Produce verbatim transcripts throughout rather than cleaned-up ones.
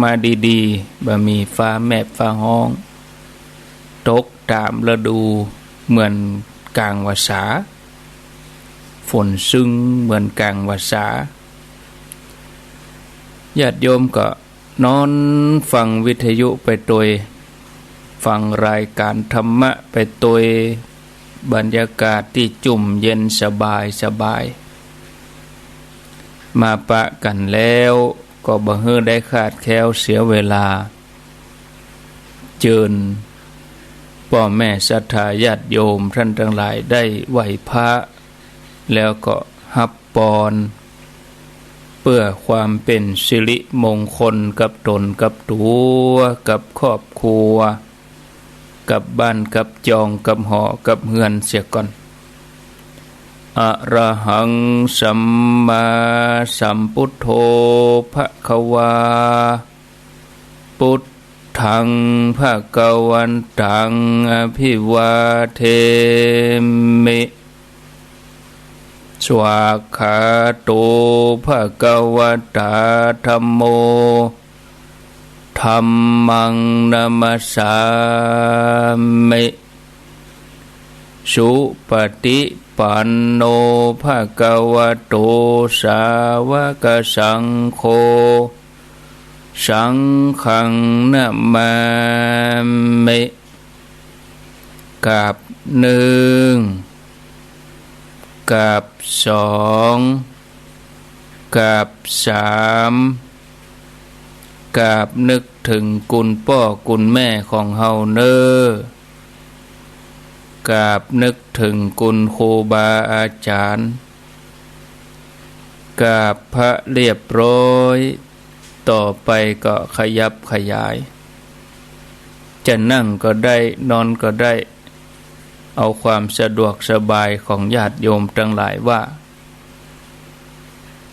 มาดีๆ บ่มีฟ้าแมบฟ้าฮ้อง ตกต๋ามฤดูเหมือนก๋างวรรษา ฝนซึ่งเหมือนก๋างวรรษา ญาติโยมก็นอนฟังวิทยุไปตวย ฟังรายก๋านธรรมะไปตวย บรรยากาศตี้จุ่มเย็นสบายสบาย มาปะกั๋นแล้วก็บ่หื้อได้ขาดแคลนเสียเวลา เจิญป้อแม่ศรัทธาญาติโยมต้านตังหลายได้ไหว้พระ แล้วก็ฮับปอน เปื้อความเป๋นสิริมงคลกับต๋นกับตั๋ว กับครอบครัว กับบ้านกับจอง กับหอกับเฮือนเสียก่อน อะระหัง สัมมาสัมพุทโธ ภะคะวา พุทธัง ภะคะวันตัง อะภิวาเทมิ สวากขาโต ภะคะวะตา ธัมโม ธัมมัง นะมัสสามิ สุปะติปันโน ภะคะวะโต สาวะกะสังโฆ สังฆัง นะมามิ กราบนึ่ง กราบสอง กราบสาม กราบนึกเถิงคุณป้อคุณแม่ของเฮาเน่อ กราบนึกเถิงคุณครูบาอาจ๋ารย์ กราบพระเรียบร้อย ต่อไปก็ขยับขยาย จะนั่งก็ได้ นอนก็ได้ เอาความสะดวกสบายของญาติโยมตังหลายว่า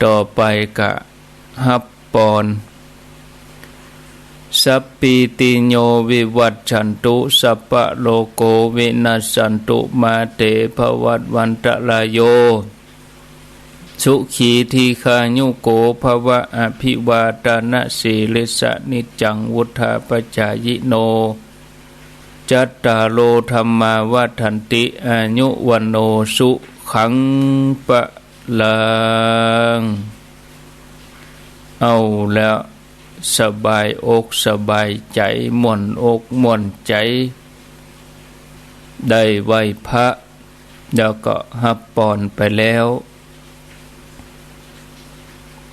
ต่อไปก็ฮับปอน สัพพีติโย วิวัชชันตุ สัพพะโรโค วินัสสันตุ มาเต ภะวัตวันตะราโย สุขี ทีฆายุโก ภะวะ อะภิวาทะนะสีลิสสะ นิจจัง วุฑฒาปะจายิโน จัตตาโร ธัมมา วัฑฒันติ อายุ วัณโณ สุขัง พะลัง เอาแล้ว สบายอกสบายใจ๋ ม่วนอกม่วนใจ๋ ได้ไหว้พระ แล้วก็ฮับปอนไปแล้ว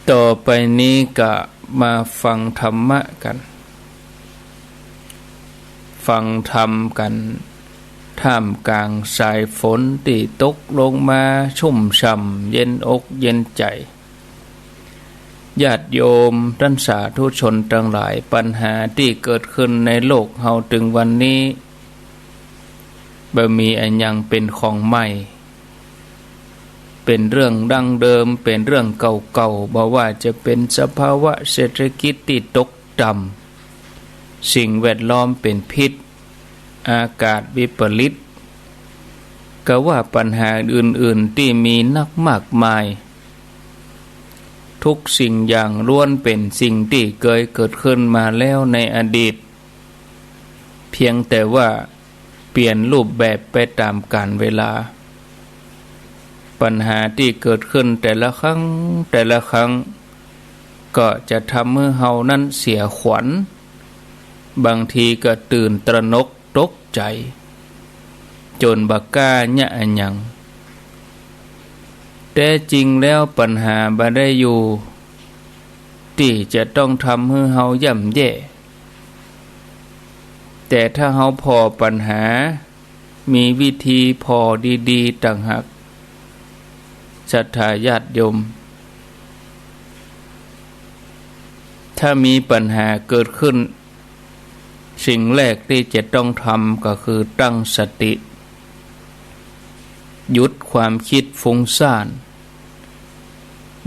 ต่อไปนี้ก็มาฟังธรรมะกั๋น ฟังธรรมกั๋น ท่ามกลางสายฝนตี้ตกลงมาชุ่มฉ่ำเย็นอกเย็นใจ๋ ญาติโยมต้านสาธุชนตังหลาย ปัญหาตี้เกิดขึ้นในโลกเฮาตึงวันนี้ บ่มีอะหยังเป๋นของใหม่ เป๋นเรื่องดั้งเดิม เป๋นเรื่องเก่าๆ บ่ว่าจะเป๋นสภาวะเศรษฐกิจตี้ตกต่ำ สิ่งแวดล้อมเป๋นพิษ อากาศวิปริต กาว่าปัญหาอื่นๆ ตี้มีนักมากมาย ทุกสิ่งอย่างล้วนเป๋นสิ่งตี้เกยเกิดขึ้นมาแล้วในอดีต เพียงแต่ว่าเปลี่ยนรูปแบบไปต๋ามกาลเวลา ปัญหาตี้เกิดขึ้นแต่ละครั้ง แต่ละครั้ง ก็จะทำหื้อเฮานั้นเสียขวัญ บางทีก็ตื่นตระหนกตกใจ๋ จ๋นบ่กล้าเยียะอะหยัง แต๊จริงแล้วปัญหาบ่ได้อยู่ตี้จะต้องทำหื้อเฮาย่ำแย่ แต่ถ้าเฮาผ่อปัญหา มีวิธีผ่อดีๆ ต่างหาก ศรัทธาญาติโยม ถ้ามีปัญหาเกิดขึ้น สิ่งแรกตี้จะต้องทำก็คือตั้งสติ หยุดความคิดฟุ้งซ่าน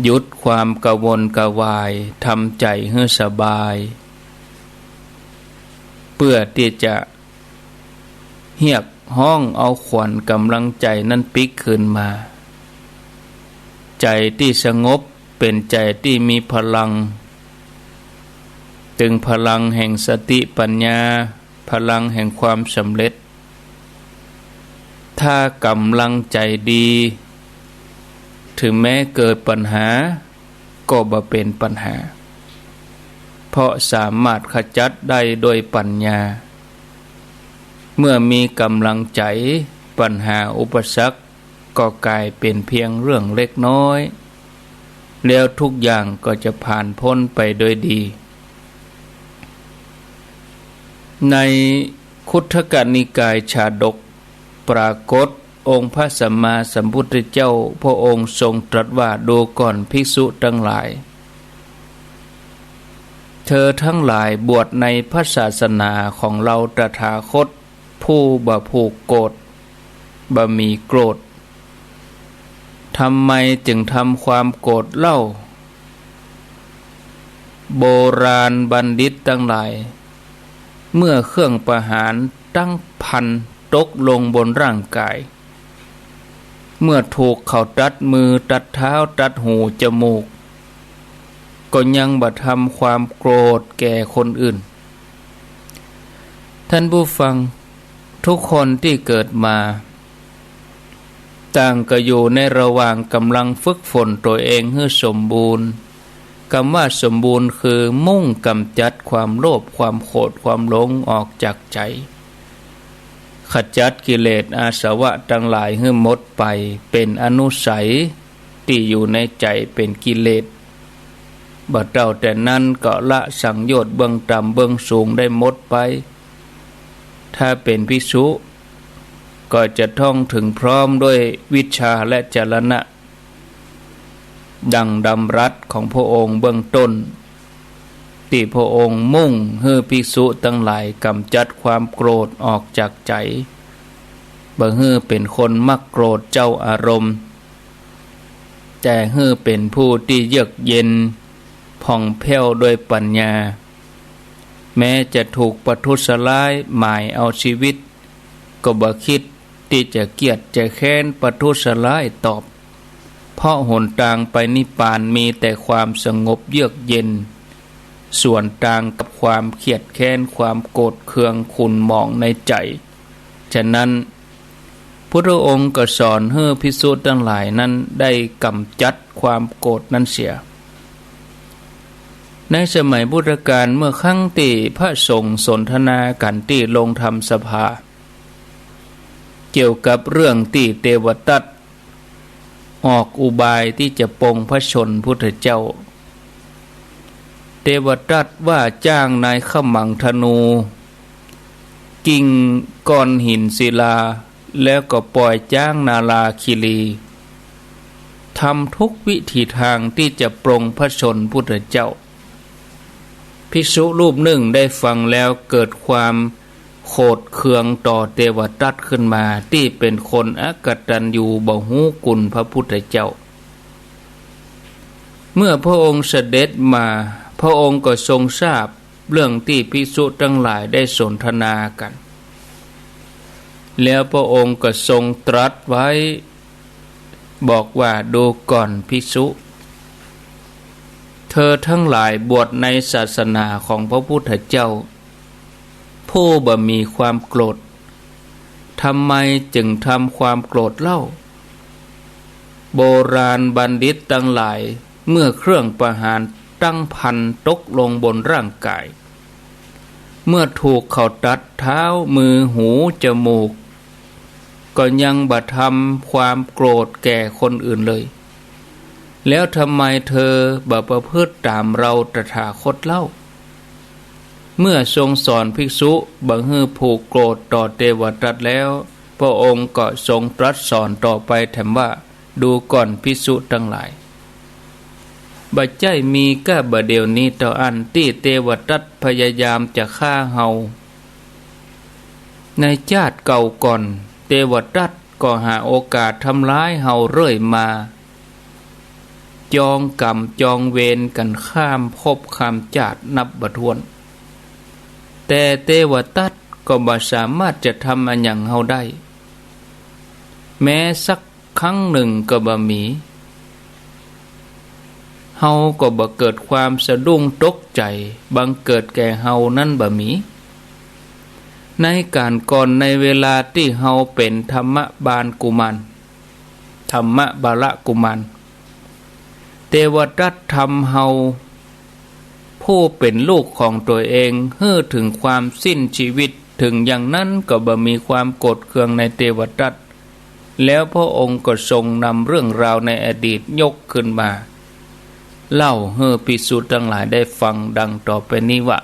หยุดความกระวนกระวาย ทำใจ๋หื้อสบาย เปื้อตี้จะ เฮียกฮ้องเอาขวัญก๋ำลังใจ๋นั้นปิ๊กคืนมา ใจ๋ตี้สงบเป๋นใจ๋ตี้มีพลัง เถิงพลังแห่งสติปัญญา พลังแห่งความสำเร็จ ถ้าก๋ำลังใจ๋ดี เถิงแม้เกิดปัญหา ก็บ่เป๋นปัญหา เพราะสามารถขจัดได้โดยปัญญา เมื่อมีก๋ำลังใจ๋ ปัญหาอุปสรรคก็ก๋ายเป๋นเพียงเรื่องเล็กน้อย แล้วทุกอย่างก็จะผ่านพ้นไปด้วยดี ในคุตทกนิกายชาดก ปรากฏองค์พระสัมมาสัมพุทธเจ้า พระองค์ทรงตรัสว่า ดูก่อนภิกษุตังหลาย เธอทั้งหลายบวชในพระศาสนาของเราตถาคต ผู้บ่ผูกโกรธ บ่มีโกรธ ทำไมจึงทำความโกรธเล่า โบราณบัณฑิตตังหลาย เมื่อเครื่องประหารตั้งพันตกลงบนร่างกาย เมื่อถูกเขาตัดมือ ตัดเท้า ตัดหู จมูก ก็ยังบ่ทำความโกรธแก่คนอื่น ท่านผู้ฟัง ทุกคนตี้เกิดมา ต่างก็อยู่ในระหว่างก๋ำลังฝึกฝนตั๋วเองหื้อสมบูรณ์ กำว่าสมบูรณ์คือมุ่งก๋ำจัดความโลภ ความโขด ความหลงออกจากใจ๋ ขจัดกิเลสอาสวะตังหลายหื้อหมดไป เป๋นอนุสัยตี้อยู่ในใจ๋เป๋นกิเลส บ่เต้าแต่นั้นก็ละสังโยชน์เบื้องต่ำเบื้องสูงได้หมดไป ถ้าเป๋นภิกษุ ก็จะต้องเถิงพร้อมด้วยวิชชาและจรณะ ดังดำรัสของพระองค์เบื้องต้น ตี้พระองค์มุ่งหื้อภิกษุตังหลายก๋ำจัดความโกรธออกจากใจ๋ บ่หื้อเป๋นคนมักโกรธเจ้าอารมณ์ แต่หื้อเป๋นผู้ตี้เยือกเย็น ผ่องแผ้วด้วยปัญญา แม้จะถูกประทุษร้ายหมายเอาชีวิต ก็บ่คิดตี้จะเคียดจะแค้นประทุษร้ายตอบ เพราะหนตางไปนิพพานมีแต่ความสงบเยือกเย็น สวนตางกับความเคียดแค้น ความโกรธเคืองขุ่นหมองในใจ๋ ฉะนั้น พุทธองค์ก็สอนหื้อภิกษุตังหลายนั้นได้ก๋ำจัดความโกรธนั้นเสีย ในสมัยพุทธกาล เมื่อครั้งตี้พระสงฆ์สนทนากั๋นตี้โรงธรรมสภา เกี่ยวกับเรื่องตี้เทวทัตออกอุบายตี้จะปลงพระชนม์พุทธเจ้า เทวทัตว่าจ้างนายขมังธนู กิ่งก้อนหินศิลา แล้วก็ปล่อยจ๊างนาราคิรี ทำทุกวิถีทางตี้จะปลงพระชนม์พุทธเจ้า ภิกษุรูปนึ่งได้ฟังแล้วเกิดความโขดเคืองต่อเทวทัตขึ้นมา ตี้เป๋นคนอกตัญญูบ่ฮู้คุณพระพุทธเจ้า เมื่อพระองค์เสด็จมา พระองค์ก็ทรงทราบเรื่องตี้ภิกษุตังหลายได้สนทนากั๋น แล้วพระองค์ก็ทรงตรัสไว้ บอกว่า ดูก่อนภิกษุ เธอทั้งหลายบวชในศาสนาของพระพุทธเจ้า ผู้บ่มีความโกรธ ทำไมจึงทำความโกรธเล่า โบราณบัณฑิตตังหลาย เมื่อเครื่องประหารตั้งพันตกลงบนร่างกาย เมื่อถูกเขาตัดเท้า มือ หู จมูก ก็ยังบ่ทำความโกรธแก่คนอื่นเลย แล้วทำไมเธอบ่ประพฤติต๋ามเราตถาคตเล่า เมื่อทรงสอนภิกษุบ่หื้อผูกโกรธต่อเทวทัตแล้ว พระองค์ก็ทรงตรัสสอนต่อไปแถมว่า ดูก่อนภิกษุตังหลาย บ่ใจ้มีก้าบ่าเดี่ยวนี้เต้าอั้นตี้เทวทัตพยายามจะฆ่าเฮา ในจาติเก่าก่อน เทวทัตก็หาโอกาสทำร้ายเฮาเรื่อยมา จองก๋รรมจองเวรกั๋นข้ามภพข้ามจาตินับบ่ถ้วน แต่เทวทัตก็บ่สามารถจะทำอะหยังเฮาได้ แม้สัก ครั้งนึ่งก็บ่มี เฮาก็บ่เกิดความสะดุ้งตกใจ๋ บังเกิดแก่เฮานั้นบ่มี ในก๋านก่อน ในเวลาตี้เฮาเป๋นธรรมบาลกุมาร ธรรมบาลกุมาร เตวทัตตะทำเฮา ผู้เป๋นลูกของตั๋วเอง หื้อเถิงความสิ้นจีวิต เถิงอย่างนั้นก็บ่มีความโกรธเคืองในเตวทัตตะ แล้วพระองค์ก็ทรงนำเรื่องราวในอดีตยกขึ้นมาเล่าหื้อภิกษุตังหลายได้ฟังดังต่อไปนี้ว่า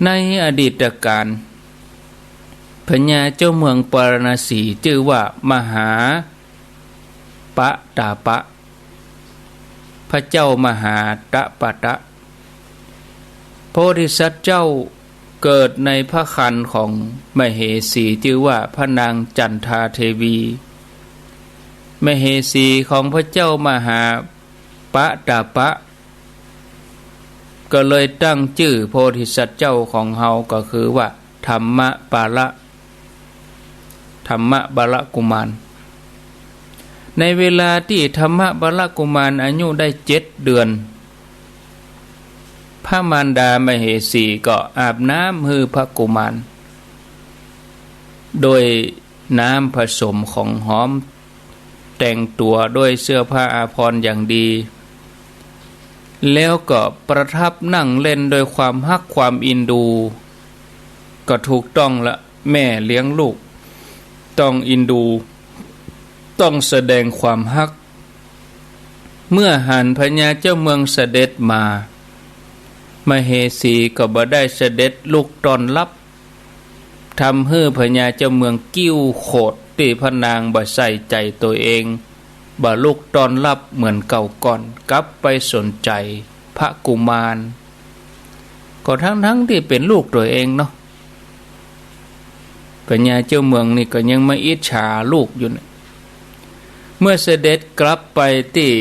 ในอดีตกาล พญาเจ้าเมืองปาราณสีจื้อว่ามหาปะตาปะ พระเจ้ามหาตะปะตะ โพธิสัตว์เจ้าเกิดในพระครรภ์ของมเหสีจื้อว่าพระนางจันทาเทวี มเหสีของพระเจ้ามหาปะตาปะ ก็เลยตั้งจื้อโพธิสัตว์เจ้าของเฮาก็คือว่าธรรมบาล ธรรมบาลกุมาร ในเวลาตี้ธรรมบาลกุมารอายุได้เจ็ดเดือน พระมารดามเหสีก็อาบน้ำหื้อพระกุมาร โดยน้ำผสมของหอม แต่งตั๋วด้วยเสื้อผ้าอาภรณ์อย่างดี แล้วก็ประทับนั่งเล่นด้วยความฮักความอินดู ก็ถูกต้องละ แม่เลี้ยงลูก ต้องอินดู ต้องแสดงความฮัก เมื่อหันพญาเจ้าเมืองเสด็จมา มเหสีก็บ่ได้เสด็จลุกต้อนรับ ทำหื้อพญาเจ้าเมืองกิ้วโขดตี้พระนางบ่ใส่ใจ๋ตั๋วเอง บ่ลุกต้อนรับเหมือนเก่าก่อน กลับไปสนใจ๋พระกุมาร ก็ทั้งๆ ตี้เป๋นลูกตั๋วเองเนาะ พญาเจ้าเมืองนี่ก็ยังมาอิจฉาลูกอยู่เนี่ย เมื่อเสด็จกลับไปตี้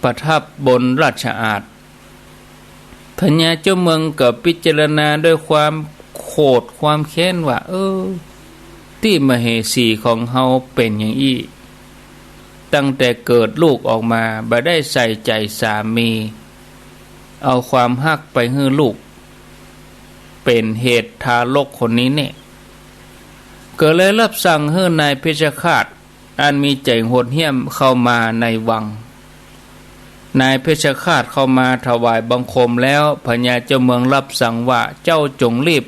ประทับบนราชอาสน์ พญาเจ้าเมืองก็พิจารณาด้วยความโขดความแค้นว่า เออ ตี้มเหสีของเฮาเป๋นอย่างอี้ ตั้งแต่เกิดลูกออกมาบ่ได้ใส่ใจ๋สามี เอาความฮักไปหื้อลูก เป๋นเหตุทารกคนนี้แน่ ก็เลยรับสั่งหื้อนายเพชฌฆาต อันมีใจ๋โหดเหี้ยมเข้ามาในวัง นายเพชฌฆาตเข้ามาถวายบังคมแล้ว พญาเจ้าเมืองรับสั่งว่า เจ้าจงรีบ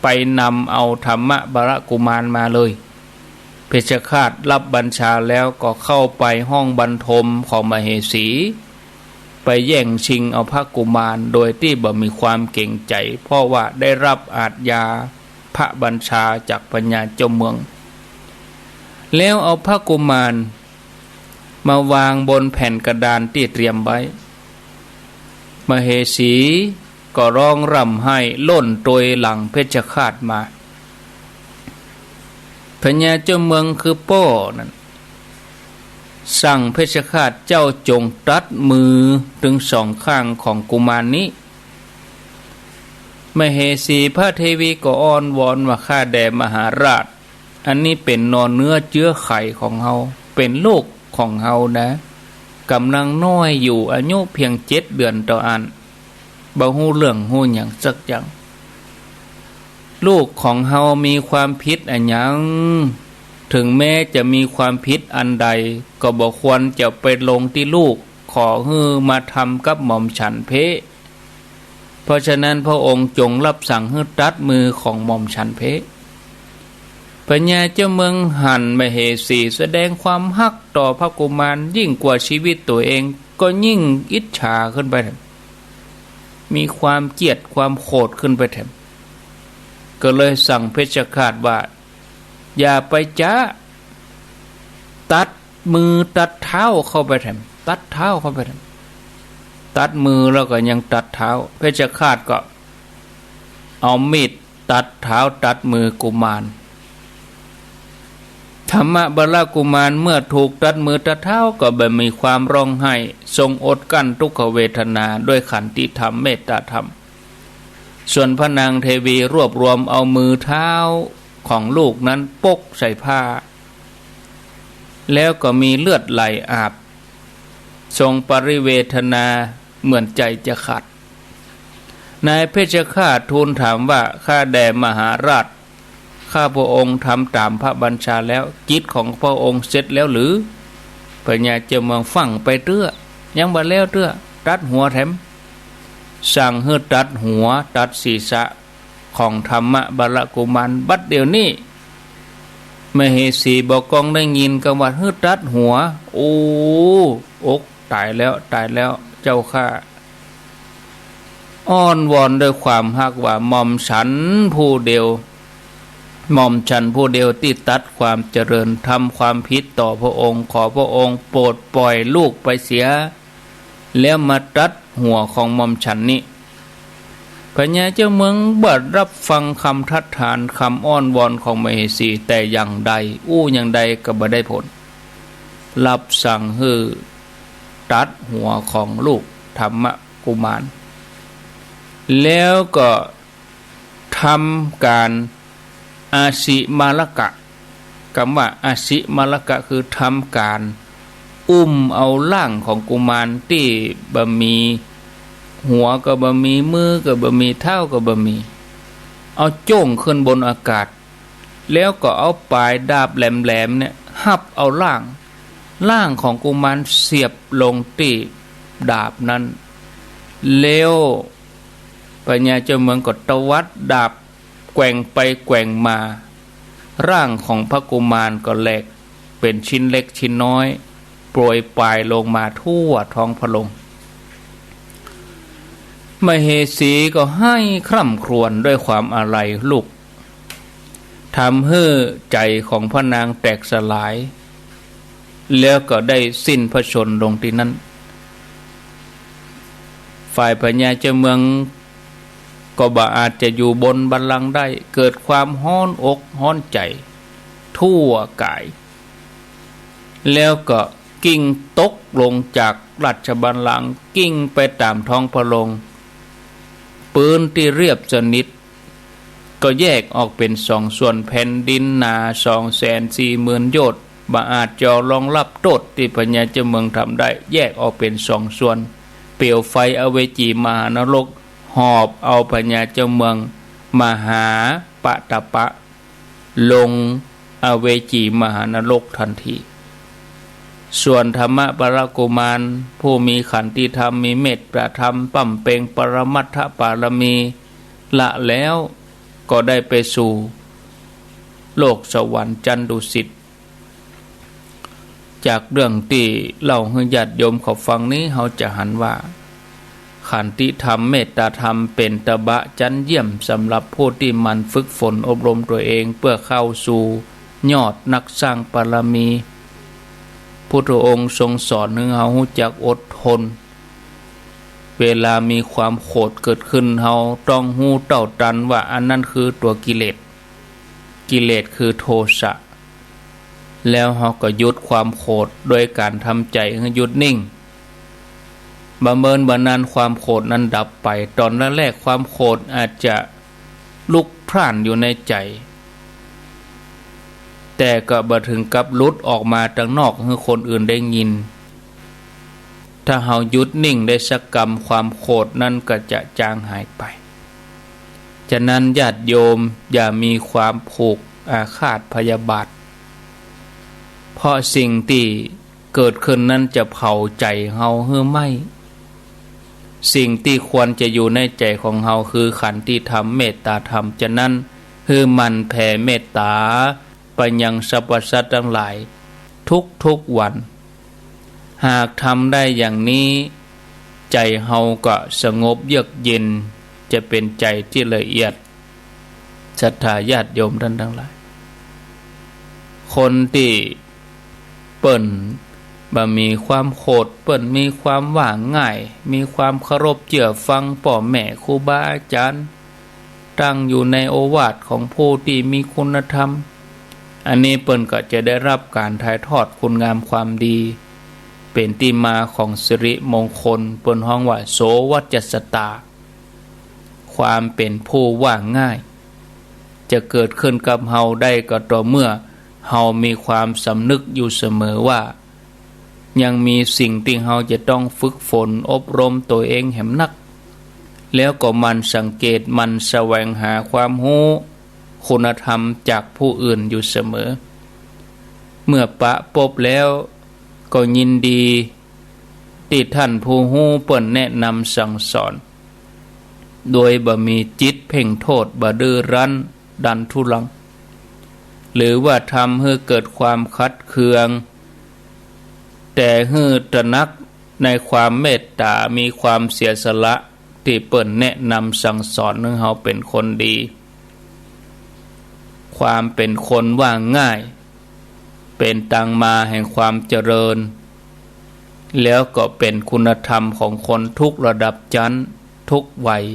ไปนำเอาธรรมบาลกุมารมาเลย เพชฌฆาตรับบัญชาแล้วก็เข้าไปห้องบรรทมของมเหสี ไปแย่งชิงเอาพระกุมารโดยตี้บ่มีความเกรงใจ๋ เพราะว่าได้รับอาชญาพระบัญชาจากพญาเจ้าเมือง แล้วเอาพระกุมารมาวางบนแผ่นกระดานตี้เตรียมไว้ มเหสีก็ฮ้องร่ำไห้ล่นตวยหลังเพชฌฆาตมา พญาเจ้าเมืองคือป้อนั้น สั่งเพชฌฆาต เจ้าจงตัดมือตึงสองข้างของกุมารนี้ มเหสีพระเทวีก็อ้อนวอนว่า ข้าแด่มหาราช อันนี้เป๋นหน่อเนื้อเจื๊อไขของเฮา เป๋นลูกของเฮานะ ก่ำลังน้อยอยู่ อายุเพียงเจ็ดเดือนเต้าอั้น บ่ฮู้เรื่องฮู้หยังสักอย่าง ลูกของเฮามีความผิดอะหยัง ถึงแม้จะมีความผิดอันใด ก็บ่ควรจะไปลงตี้ลูก ขอหื้อมาทำกับหม่อมฉันเภ้ เพราะฉะนั้นพระองค์จงรับสั่งหื้อตัดมือของหม่อมฉันเภ้ พญาเจ้าเมืองหันมเหสีแสดงความฮักต่อพระกุมารยิ่งกว่าชีวิตตั๋วเอง ก็ยิ่งอิจฉาขึ้นไปแถม มีความเกลียดความโขดขึ้นไปแถม ก็เลยสั่งเพชฌฆาตว่า อย่าไปจ๊ะ ตัดมือตัดเท้าเข้าไปแถม ตัดเท้าเข้าไปแถม ตัดมือแล้วก็ยังตัดเท้า เพชฌฆาตก็เอามีดตัดเท้าตัดมือกุมาร ธรรมบาลกุมารเมื่อถูกตัดมือตัดเท้าก็บ่มีความร้องไห้ ทรงอดกลั้นทุกขเวทนาด้วยขันติธรรมเมตตาธรรม ส่วนพระนางเทวีรวบรวมเอามือเท้าของลูกนั้นปกใส่ผ้า แล้วก็มีเลือดไหลอาบ ทรงปริเวทนาเหมือนใจ๋จะขาด นายเพชฌฆาตทูลถามว่า ข้าแด่มหาราช ข้าพระองค์ทำต๋ามพระบัญชาแล้ว กิจของพระองค์เสร็จแล้วหรือ พญาเจ้าเมืองฟั่งไปเตื้อ ยังบ่แล้วเตื้อ ตัดหัวแถม สั่งหื้อตัดหัว ตัดศีรษะของธรรมบาลกุมารบัดเดี๋ยวนี้ มเหสีบ่ากองได้ยินกำว่าหื้อตัดหัว โอ้ อกต๋ายแล้ว ต๋ายแล้ว เจ้าข้า อ้อนวอนด้วยความฮักว่า หม่อมฉันผู้เดียว หม่อมฉันผู้เดียวตี้ตัดความเจริญ ทำความผิดต่อพระองค์ ขอพระองค์โปรดปล่อยลูกไปเสีย แล้วมาตัดหัวของหม่อมฉันนี้ พญาเจ้าเมืองบ่รับฟังคำทัดทาน คำอ้อนวอนของมเหสีแต่อย่างใด อู้อย่างใดก็บ่ได้ผล รับสั่งหื้อตัดหัวของลูกธรรมกุมาร แล้วก็ทำก๋านอสิมลกะ กำว่าอสิมลกะคือทำก๋านอุ้มเอาร่างของกุมารตี้บ่มีหัวก็บ่มี มือก็บ่มี เท้าก็บ่มี เอาโจ้งขึ้นบนอากาศ แล้วก็เอาป๋ายดาบแหลมๆ เนี่ยฮับเอาร่าง ร่างของกุมารเสียบลงตี้ดาบนั้น แล้วพญาเจ้าเมืองก็ตวัดดาบแกว่งไปแกว่งมา ร่างของพระกุมารก็แหลกเป็นชิ้นเล็กชิ้นน้อย โปรยปรายลงมาทั่วท้องพระโรง มเหสีก็ไห้คร่ำครวญด้วยความอาลัยลูก ทำหื้อใจ๋ของพระนางแตกสลาย แล้วก็ได้สิ้นพระชนม์ลงตี้นั้น ฝ่ายพญาเจ้าเมืองก็บ่อาจจะอยู่บนบัลลังก์ได้ เกิดความฮ้อนอกฮ้อนใจ๋ทั่วก๋าย แล้วก็กลิ้งตกลงจากราชบัลลังก์ กลิ้งไปต๋ามท้องพระโรง ปื๊นตี้เรียบสนิท ก็แยกออกเป๋นสองส่วน แผ่นดินหนาสองแสนสี่หมื่นโยชน์ บ่อาจจะรองฮับโต้ษตี้พญาเจ้าเมืองทำได้ แยกออกเป๋นสองส่วน เปลวไฟอเวจีมหานรกหอบเอาพญาเจ้าเมืองมหาปะตะปะ ลงอเวจีมหานรกทันที ส่วนธรรมบาลกุมารผู้มีขันติธรรม มีเมตตาธรรม บำเพ็ญปรมัตถปารมี ละแล้วก็ได้ไปสู่โลกสวรรค์ชั้นดุสิต จากเรื่องตี้เล่าหื้อญาติโยมเขาฟังนี้ เฮาจะหันว่า ขันติธรรม เมตตาธรรม เป๋นตบะชั้นเยี่ยมสำหรับผู้ตี้หมั่นฝึกฝนอบรมตั๋วเองเปื้อเข้าสู่ยอดนักสร้างบารมี พุทธองค์ทรงสอนหื้อเฮาฮู้จักอดทน เวลามีความโขดเกิดขึ้น เฮาต้องฮู้เต้าตันว่าอันนั้นคือตั๋วกิเลส กิเลสคือโทสะ แล้วเฮาก็หยุดความโขดโดยก๋านทำใจ๋หื้อหยุดนิ่ง บ่าเมินบ่านานความโขดนั้นดับไป ต๋อนแรกๆ ความโขดอาจจะลุกพล่านอยู่ในใจ๋ แต่ก็บ่ถึงกับหลุดออกมาตังนอกหื้อคนอื่นได้ยิน ถ้าเฮาหยุดนิ่งได้สักกำ ความโขดนั้นก็จะจางหายไป ฉะนั้นญาติโยมอย่ามีความผูกอาฆาตพยาบาท เพราะสิ่งตี้เกิดขึ้นนั้นจะเผาใจ๋เฮาหื้อไหม้ สิ่งตี้ควรจะอยู่ในใจ๋ของเฮาคือขันติธรรม เมตตาธรรม ฉะนั้นหื้อหมั่นแผ่เมตตาไปยังสรรพสัตว์ตังหลายทุกๆ วัน หากทำได้อย่างนี้ ใจ๋เฮาก็สงบเยือกเย็น จะเป๋นใจ๋ตี้ละเอียด ศรัทธาญาติโยมต้านตังหลาย คนตี้เปิ้นบ่มีความโขด เปิ้นมีความว่าง่าย มีความเคารพเจื้อฟังป้อแม่ครูบาอาจ๋ารย์ ตั้งอยู่ในโอวาทของผู้ตี้มีคุณธรรม อันนี้เปิ้นก็จะได้ฮับก๋านถ่ายทอดคุณงามความดี เป๋นตี้มาของสิริมงคล เปิ้นฮ้องว่าโสวัจจสตา ความเป๋นผู้ว่าง่าย จะเกิดขึ้นกับเฮาได้ก็ต่อเมื่อเฮามีความสำนึกอยู่เสมอว่า ยังมีสิ่งตี้เฮาจะต้องฝึกฝนอบรมตั๋วเองแหมนัก แล้วก็หมั่นสังเกต หมั่นแสวงหาความฮู้ คุณธรรมจากผู้อื่นอยู่เสมอ เมื่อปะปบแล้วก็ยินดีตี้ท่านผู้ฮู้เปิ้นแนะนำสั่งสอน โดยบ่มีจิตเพ่งโทษ บ่ดื้อรั้นดันทุรัง หรือว่าทำหื้อเกิดความขัดเคือง แต่หื้อตระหนักในความเมตต๋า มีความเสียสละตี้เปิ้นแนะนำสั่งสอนหื้อเฮาเป๋นคนดี ความเป๋นคนว่าง่าย เป๋นตางมาแห่งความเจริญ แล้วก็เป๋นคุณธรรมของคนทุกระดับชั้น ทุกวัย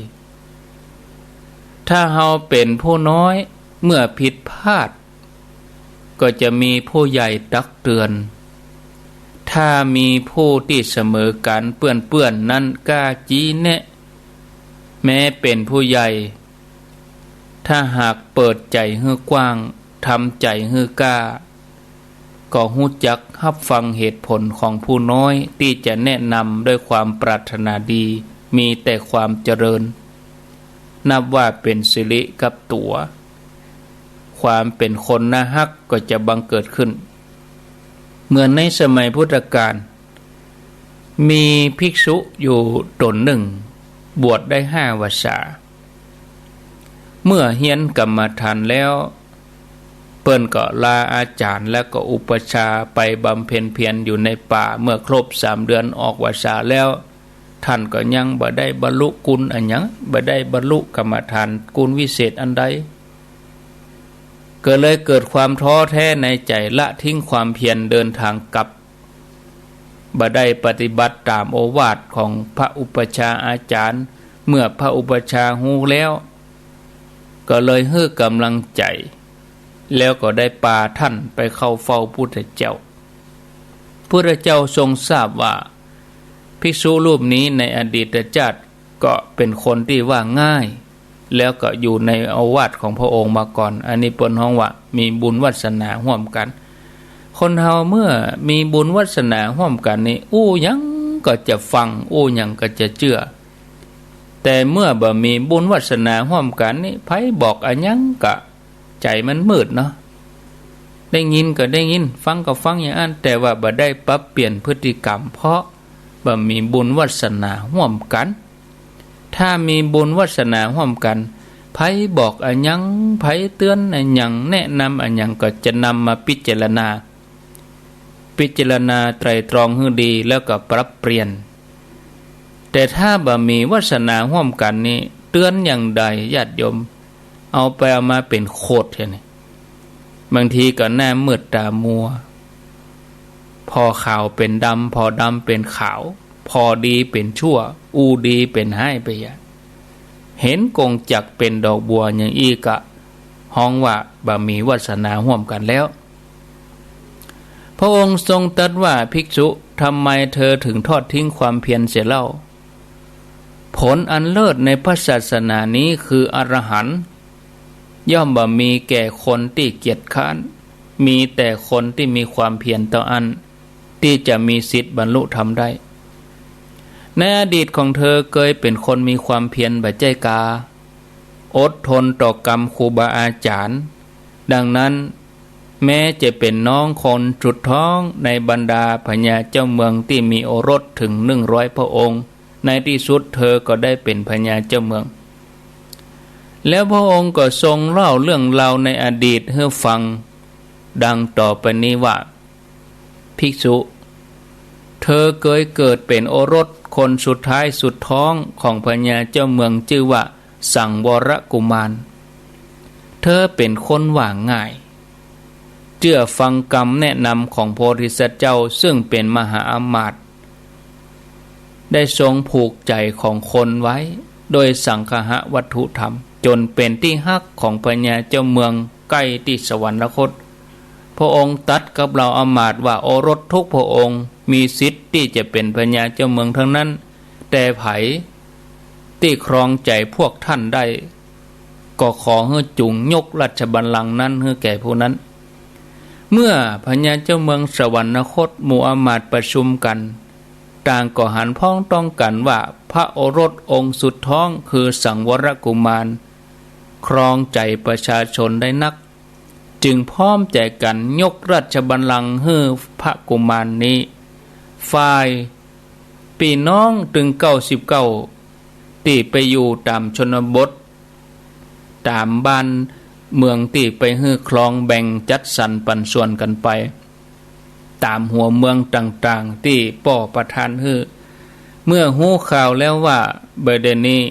ถ้าเฮาเป๋นผู้น้อย เมื่อผิดพลาด ก็จะมีผู้ใหญ่ตักเตือน ถ้ามีผู้ตี้เสมอก๋านเปื้อนๆ นั้นกล้าจี้แนะ แม้เป๋นผู้ใหญ่ ถ้าหากเปิดใจ๋หื้อกว้าง ทำใจ๋หื้อกล้า ก็ฮู้จักฮับฟังเหตุผลของผู้น้อยตี้จะแนะนำด้วยความปรารถนาดี มีแต่ความเจริญ นับว่าเป๋นสิริกับตั๋ว ความเป๋นคนน่าฮักก็จะบังเกิดขึ้น เหมือนในสมัยพุทธกาล มีภิกษุอยู่ต๋นนึ่ง บวชได้ห้าวรรษา เมื่อเฮียนกรรมฐานแล้ว เปิ้นก็ลาอาจ๋ารย์ แล้วก็อุปัชฌาย์ไปบำเพ็ญเพียรอยู่ในป่า เมื่อครบสามเดือนออกวรรษาแล้ว ท่านก็ยังบ่ได้บรรลุกุณอะหยัง บ่ได้บรรลุกรรมฐานกุณวิเศษอันใด ก็เลยเกิดความท้อแท้ในใจ๋ ละทิ้งความเพียร เดินทางกลับ บ่ได้ปฏิบัติต๋ามโอวาทของพระอุปัชฌาย์อาจ๋ารย์ เมื่อพระอุปัชฌาย์ฮู้แล้ว ก็เลยหื้อกำลังใจ๋ แล้วก็ได้ปาท่านไปเข้าเฝ้าพุทธเจ้า พุทธเจ้าทรงทราบว่า ภิกษุรูปนี้ในอดีตจาติก็เป๋นคนตี้ว่าง่าย แล้วก็อยู่ในโอวาทของพระองค์มาก่อน อันนี้เปิ้นฮ้องว่ามีบุญวาสนาฮ่วมกั๋น คนเฮาเมื่อมีบุญวาสนาฮ่วมกั๋นนี่ อู้หยังก็จะฟัง อู้หยังก็จะเจื้อ แต่เมื่อบ่มีบุญวาสนาฮ่วมกั๋นนี่ ใผบอกอะหยังก็ ใจ๋มันมืดเนาะ ได้ยินก็ได้ยิน ฟังก็ฟังอย่างอั้น แต่ว่าบ่ได้ปรับเปลี่ยนพฤติกรรม เพราะบ่มีบุญวาสนาฮ่วมกั๋น ถ้ามีบุญวาสนาฮ่วมกั๋น ใผบอกอะหยัง ใผเตือนอะหยัง แนะนำอะหยัง ก็จะนำมาพิจารณา พิจารณาไตร่ตรองหื้อดี แล้วก็ปรับเปลี่ยน แต่ถ้าบ่มีวาสนาฮ่วมกั๋นนี่ เตือนอย่างใดญาติโยม เอาไปเอามาเป๋นโขดเสียนี่ บางทีก็หน้ามืดต๋ามัว ผ่อขาวเป๋นดำ ผ่อดำเป๋นขาว ผ่อดีเป๋นชั่ว อู้ดีเป๋นฮ้ายไปอะ เห็นกงจักรเป๋นดอกบัวอย่างอี้ก็ฮ้องว่าบ่มีวาสนาฮ่วมกั๋นแล้ว พระองค์ทรงตรัสว่า ภิกษุ ทำไมเธอถึงทอดทิ้งความเพียรเสียเล่า ผลอันเลิศในพระศาสนานี้คืออรหันต์ ย่อมบ่มีแก่คนตี้เกียจคร้าน มีแต่คนตี้มีความเพียรเต้าอั้น ตี้จะมีสิทธิ์บรรลุธรรมได้ ในอดีตของเธอเกยเป๋นคนมีความเพียรบ่ใจ้กา อดทนต่อกำครูบาอาจ๋ารย์ ดังนั้น แม้จะเป๋นน้องคนสุดท้องในบรรดาพญาเจ้าเมืองตี้มีโอรสถึงหนึ่งร้อยพระองค์ ในตี้สุดเธอก็ได้เป๋นพญาเจ้าเมือง แล้วพระองค์ก็ทรงเล่าเรื่องราวในอดีตหื้อฟัง ดังต่อไปนี้ว่า ภิกษุ เธอเกยเกิดเป๋นโอรสคนสุดท้ายสุดท้องของพญาเจ้าเมืองจื้อว่าสังวรกุมาร เธอเป๋นคนว่าง่าย เจื้อฟังกำแนะนำของโพธิสัตว์เจ้า ซึ่งเป๋นมหาอำมาตย์ ได้ทรงผูกใจ๋ของคนไว้โดยสังคหวัตถุธรรม จ๋นเป๋นตี้ฮักของพญาเจ้าเมืองใก้ตี้สวรรคต พระองค์ตรัสกับเหล่าอำมาตย์ว่า โอรสทุกพระองค์มีสิทธิ์ตี้จะเป๋นพญาเจ้าเมืองทั้งนั้น แต่ใผตี้ครองใจ๋พวกท่านได้ ก็ขอหื้อจุ่งยกราชบัลลังก์นั้นหื้อแก่ผู้นั้น เมื่อพญาเจ้าเมืองสวรรคตหมู่อำมาตย์ประชุมกั๋น ต่างก็หันพ้องต้องกั๋นว่าพระโอรสองค์สุดท้องคือสังวรกุมาร ครองใจ๋ประชาชนได้นัก จึงพร้อมใจ๋กั๋นยกราชบัลลังก์หื้อพระกุมารนี้ ฝ่ายปี้น้องตึงเก้าสิบเก้า ตี้ไปอยู่ต๋ามชนบท ต๋ามบ้านเมืองตี้ไปหื้อครองแบ่งจัดสรรปันส่วนกั๋นไป ต๋ามหัวเมืองต่างๆ ตี้ป้อประทานหื้อ เมื่อฮู้ข่าวแล้วว่าบ่าเดี่ยวนี้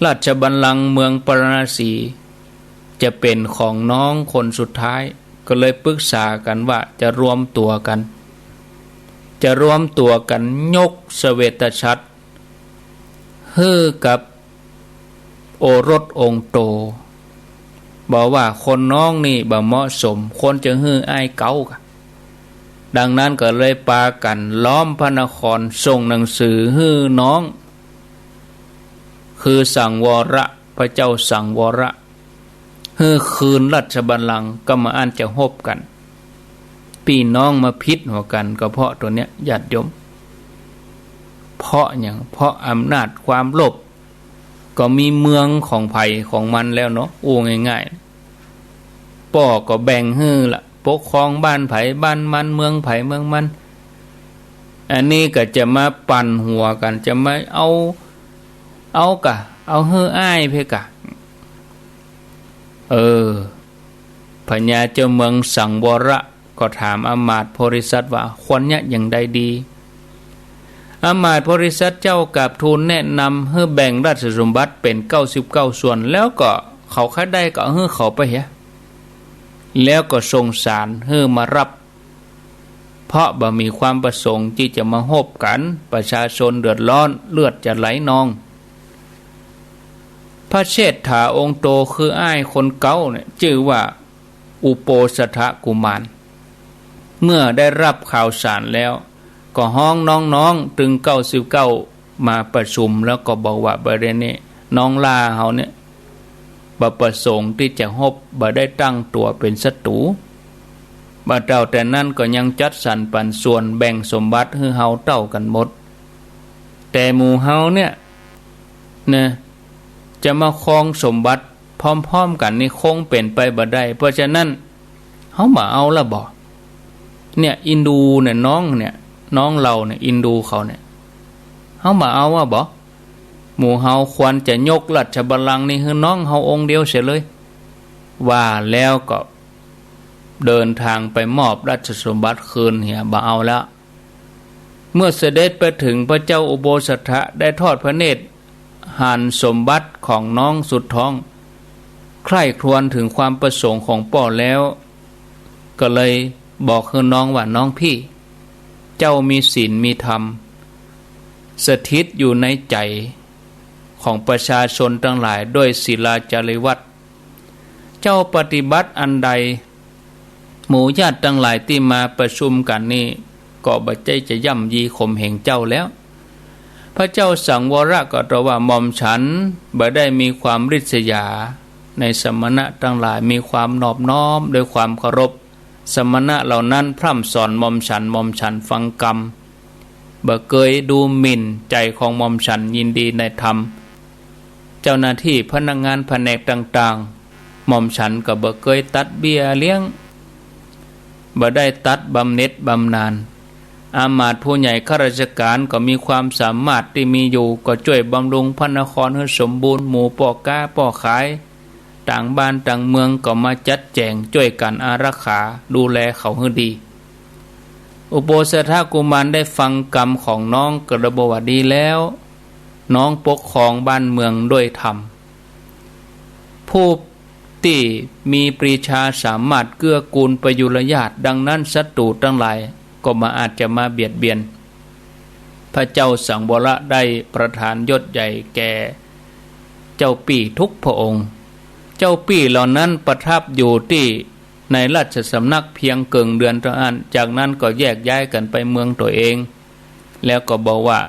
ราชบัลลังก์เมืองปาราณสีจะเป๋นของน้องคนสุดท้าย ก็เลยปรึกษากั๋นว่าจะรวมตั๋วกั๋น จะรวมตั๋วกั๋นยกเสวตฉัตรหื้อกับโอรสองค์โต บอกว่าคนน้องนี่บ่เหมาะสม ควรจะหื้ออ้ายเก๊าก่ะ ดังนั้นก็เลยปากั๋นล้อมพระนคร ส่งหนังสือหื้อน้อง คือสังวร พระเจ้าสังวร หื้อคืนราชบัลลังก์ ก็บ่อั้นจะฮบกั๋น ปี้น้องมาผิดหัวกั๋นก็เพราะตั๋วเนี้ยญาติโยม เพราะหยัง เพราะอำนาจความโลภ ก็มีเมืองของใผของมันแล้วเนาะ อู้ง่ายๆ ป้อก็แบ่งหื้อละ ปกครองบ้านใผบ้านมัน เมืองใผเมืองมัน อันนี้ก็จะมาปั่นหัวกั๋น จะมาเอา เอาก่ะ เอาหื้ออ้ายเพ่ก่ะ เออ พญาเจ้าเมืองสังวร ก็ถามอำมาตย์โพธิสัตว์ว่าควรเยียะอย่างใดดี อำมาตย์โพธิสัตว์เจ้ากราบทูลแนะนำหื้อแบ่งราชสมบัติเป๋นเก้าสิบเก้าส่วน แล้วก็เขาใค่ได้ก็เอาหื้อเขาไปเหีย แล้วก็ส่งสารหื้อมาฮับ เพราะบ่มีความประสงค์ตี้จะมาฮบกั๋น ประชาชนเดือดร้อน เลือดจะไหลนอง พระเชษฐาองค์โตคืออ้ายคนเก๊าเนี่ย จื้อว่า อุโปสถกุมาร เมื่อได้ฮับข่าวสารแล้ว ก็ฮ้องน้องๆ ตึงเก้าสิบเก้า มาประชุม แล้วก็บอกว่าบ่าเดี่ยวนี้น้องหล้าเฮาเนี่ย บ่ประสงค์ตี้จะฮบ บ่ได้ตั้งตั๋วเป๋นศัตรู๋ บ่าเต้าแต่นั้นก็ยังจัดสรรปันส่วนแบ่งสมบัติหื้อเฮาเต้ากั๋นหมด แต่หมู่เฮาเนี่ย นะ จะมาครองสมบัติพร้อมๆ กั๋นนี่คงเป๋นไปบ่ได้ เพราะฉะนั้น เฮาบ่เอาละบ่ เนี่ย อินดูเนี่ย น้องเนี่ย น้องเฮาเนี่ย อินดูเขาเนี่ย เฮาบ่เอาอะบ่ หมู่เฮาควรจะยกราชบัลลังก์นี่หื้อน้องเฮาองค์เดียวเสียเลย ว่าแล้วก็เดินทางไปมอบราชสมบัติคืนเหีย บ่เอาแล้ว เมื่อเสด็จไปถึง พระเจ้าอุโปสถะได้ทอดพระเนตรหันสมบัติของน้องสุดท้อง ใคร่ครวญถึงความประสงค์ของป้อแล้ว ก็เลยบอกหื้อน้องว่า น้องพี่ เจ้ามีศีลมีธรรม สถิตอยู่ในใจ๋ของประชาชนตังหลายด้วยศีลาจาริวัตร เจ้าปฏิบัติอันใด หมู่ญาติตังหลายตี้มาประชุมกั๋นนี่ ก็บ่ใจ้จะย่ำยีข่มเหงเจ้าแล้ว พระเจ้าสังวรก็ตรัสว่า หม่อมฉันบ่ได้มีความริษยาในสมณะตังหลาย มีความนอบน้อมด้วยความเคารพ สมณะเหล่านั้นพร่ำสอนหม่อมฉัน หม่อมฉันฟังกำ บ่เกยดูหมิ่น ใจ๋ของหม่อมฉันยินดีในธรรม เจ้าหน้าตี้พนักงานแผนกต่างๆ หม่อมฉันก็บ่เกยตัดเบี้ยเลี้ยง บ่ได้ตัดบำเหน็จบำนาญ อำมาตย์ผู้ใหญ่ข้าราชการก็มีความสามารถตี้มีอยู่ ก็จ้วยบำรุงพระนครหื้อสมบูรณ์ หมู่ป้อก๊าป้อขาย ต่างบ้านต่างเมืองก็มาจัดแจ๋งจ้วยกั๋นอารักขาดูแลเขาหื้อดี อุโปสถกุมารได้ฟังกำของน้องก็เลยบอกว่า ดีแล้ว น้องปกครองบ้านเมืองด้วยธรรม ผู้ตี้มีปรีชาสามารถเกื้อกูลประยุรญาติ ดังนั้นศัตรูตังหลายก็บ่อาจจะมาเบียดเบียน พระเจ้าสังวรได้ประทานยศใหญ่แก่เจ้าปี้ทุกพระองค์ เจ้าปี้เหล่านั้นประทับอยู่ตี้ในราชสำนักเพียงเกิ่งเดือนเต้าอั้น จากนั้นก็แยกย้ายกั๋นไปเมืองตั๋วเอง แล้วก็บอกว่า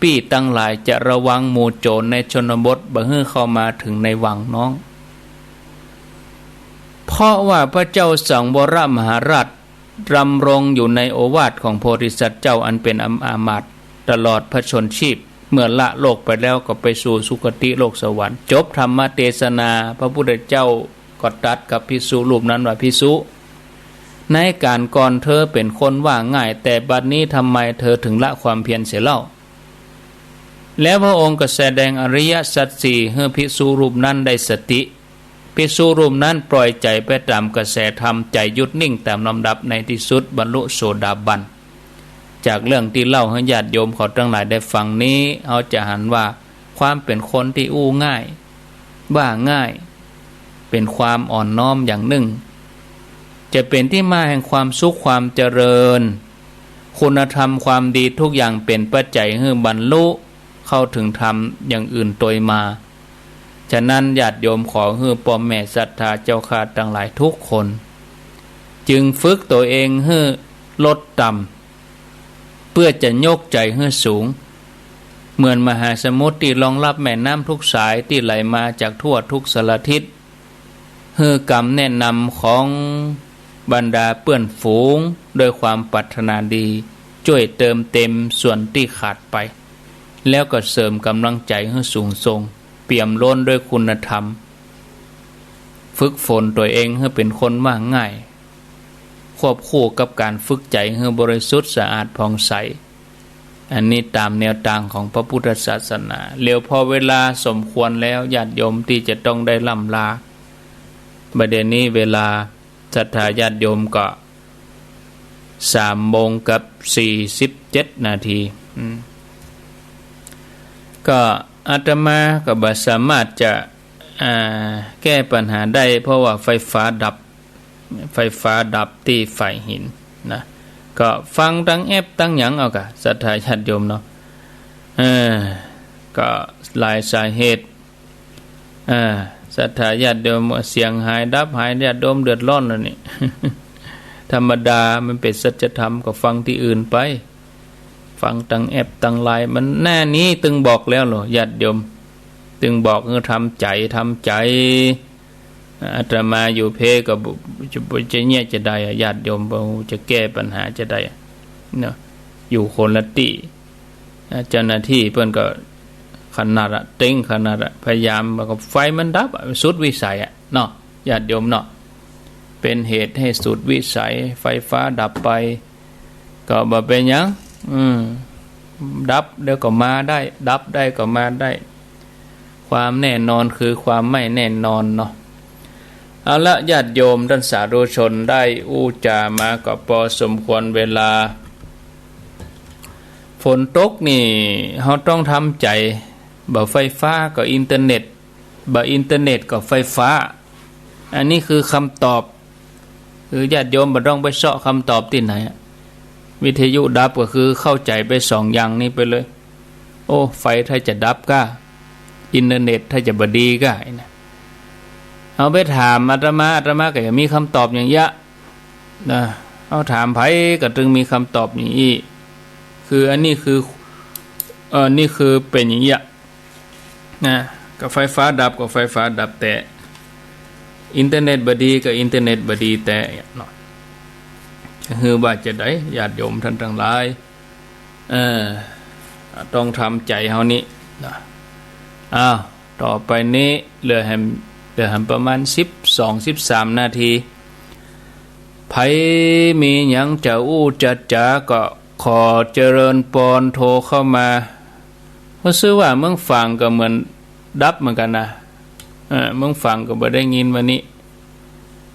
ปี้ตังหลายจะระวังหมู่โจ๋รในชนบทบ่หื้อเข้ามาเถิงในวังน้อง พ เพราะว่าพระเจ้าสังวรมหาราชดำรงอยู่ในโอวาทของโพธิสัตว์เจ้าอันเป็นอามาตย์ตลอดพระชนม์ชีพ เมื่อละโลกไปแล้วก็ไปสู่สุคติโลกสวรรค์ จบธรรมเทศนา พระพุทธเจ้าก็ตรัสกับภิกษุรูปนั้นว่า ภิกษุ ในก๋านก่อนเธอเป๋นคนว่าง่าย แต่บัดนี้ทำไมเธอถึงละความเพียรเสียเล่า แล้วพระองค์ก็แสดงอริยสัจสี่หื้อภิกษุรูปนั้นได้สติ ภิกษุรูปนั้นปล่อยใจ๋ไปต๋ามกระแสธรรม ใจ๋หยุดนิ่งต๋ามลำดับ ในตี้สุดบรรลุโสดาบัน จากเรื่องตี้เล่าหื้อญาติโยมเขาตังหลายได้ฟังนี้ เฮาจะหันว่าความเป๋นคนตี้อู้ง่าย ว่าง่าย เป๋นความอ่อนน้อมอย่างนึ่ง จะเป๋นตี้มาแห่งความสุขความเจริญ คุณธรรมความดีทุกอย่างเป๋นปัจจัยหื้อบรรลุเข้าถึงธรรมอย่างอื่นตวยมา ฉะนั้นญาติโยมขอหื้อป้อแม่ศรัทธาเจ้าข้าตังหลายทุกคน จึงฝึกตั๋วเองหื้อลดต่ำ เปื้อจะยกใจ๋หื้อสูง เหมือนมหาสมุทรตี้รองรับแม่น้ำทุกสายตี้ไหลมาจากทั่วทุกสารทิศ หื้อกำแนะนำของบรรดาเปื้อนฝูงด้วยความปรารถนาดี จ้วยเติมเต็มส่วนตี้ขาดไป แล้วก็เสริมก๋ำลังใจ๋หื้อสูงส่ง เปี่ยมล้นด้วยคุณธรรม ฝึกฝนตั๋วเองหื้อเป๋นคนว่าง่าย ควบคู่กับก๋านฝึกใจ๋หื้อบริสุทธิ์สะอาดผ่องใส อันนี้ต๋ามแนวตางของพระพุทธศาสนา แล้วพอเวลาสมควรแล้ว ญาติโยมตี้จะต้องได้ร่ำลา บ่าเดี่ยวนี้เวลาศรัทธาญาติโยมก็สามโมงกับสี่สิบเจ็ดนาที อืม ก็อาตมาก็บ่สามารถจะ อ่า แก้ปัญหาได้ เพราะว่าไฟฟ้าดับ ไฟฟ้าดับตี้ฝ่ายหินนะ ก็ฟังตังแอปตังหยังเอาก่ะ ศรัทธาญาติโยมเนาะ เออ ก็หลายสาเหตุ อ่า ศรัทธาญาติโยมเสียงหายดับหาย ญาติโยมเดือดร้อนแล้วนี่ ธรรมดา มันเป๋นสัจธรรม ก็ฟังตี้อื่นไป ฟังตังแอปตังไลน์ มันแน่นี้ ตึงบอกแล้วเหรอ ญาติโยม ตึงบอกหื้อทำใจ๋ ทำใจ๋ อาตมาอยู่เพก็บ่ จะ จะเยียะจะใดอะ ญาติโยม บ่จะแก้ปัญหาจะใดอะ เนาะ อยู่คนละตี้ อ่า เจ้าหน้าตี้เปิ้นก็ขนาดอะ เต็งขนาดอะ พยายาม แล้วก็ไฟมันดับอะ สุดวิสัยอะ เนาะ ญาติโยมเนาะ เป๋นเหตุหื้อสุดวิสัย ไฟฟ้าดับไป ก็บ่เป๋นหยัง อืม ดับแล้วก็มาได้ ดับได้ก็มาได้ ความแน่นอนคือความไม่แน่นอนเนาะ เอาละ ญาติโยมต้านสาธุชน ได้อู้จ๋ามาก็ปอสมควรเวลา ฝนตกนี่ เฮาต้องทำใจ๋ บ่ไฟฟ้าก็อินเทอร์เน็ต บ่อินเทอร์เน็ตก็ไฟฟ้า อันนี้คือคำตอบ คือญาติโยมบ่ต้องไปเซาะคำตอบตี้ไหนอะ วิทยุดับก็คือเข้าใจ๋ไปสองอย่างนี้ไปเลย โอ้ ไฟถ้าจะดับก้า อินเทอร์เน็ตถ้าจะบ่ดีก้า นะ เอาไปถามอาตมา อาตมาก็ยังมีคำตอบอย่างเยียะ นะ เอาถามใผก็ตึงมีคำตอบอย่างอี้ คืออันนี้คือ เอ่อ นี่คือเป๋นอย่างเยียะ นะ ก็ไฟฟ้าดับก็ไฟฟ้าดับแต๊ อินเทอร์เน็ตบ่ดีก็อินเทอร์เน็ตบ่ดีแต๊เนาะ จะหื้อว่าจะใด ญาติโยมต้านตังหลาย เออ ต้องทำใจ๋เฮานี้นะ อ้าว ต่อไปนี้เหลือแหม เหลือแหมประมาณสิบสอง สิบสามนาที ใผมีหยังจะอู้จะจ๋าก็ขอเจริญปอน โทรเข้ามา ก็ซื่อว่าเมืองฝางก็เหมือนดับเหมือนกั๋นนะ เออ เมืองฝางก็บ่ได้ยินวันนี้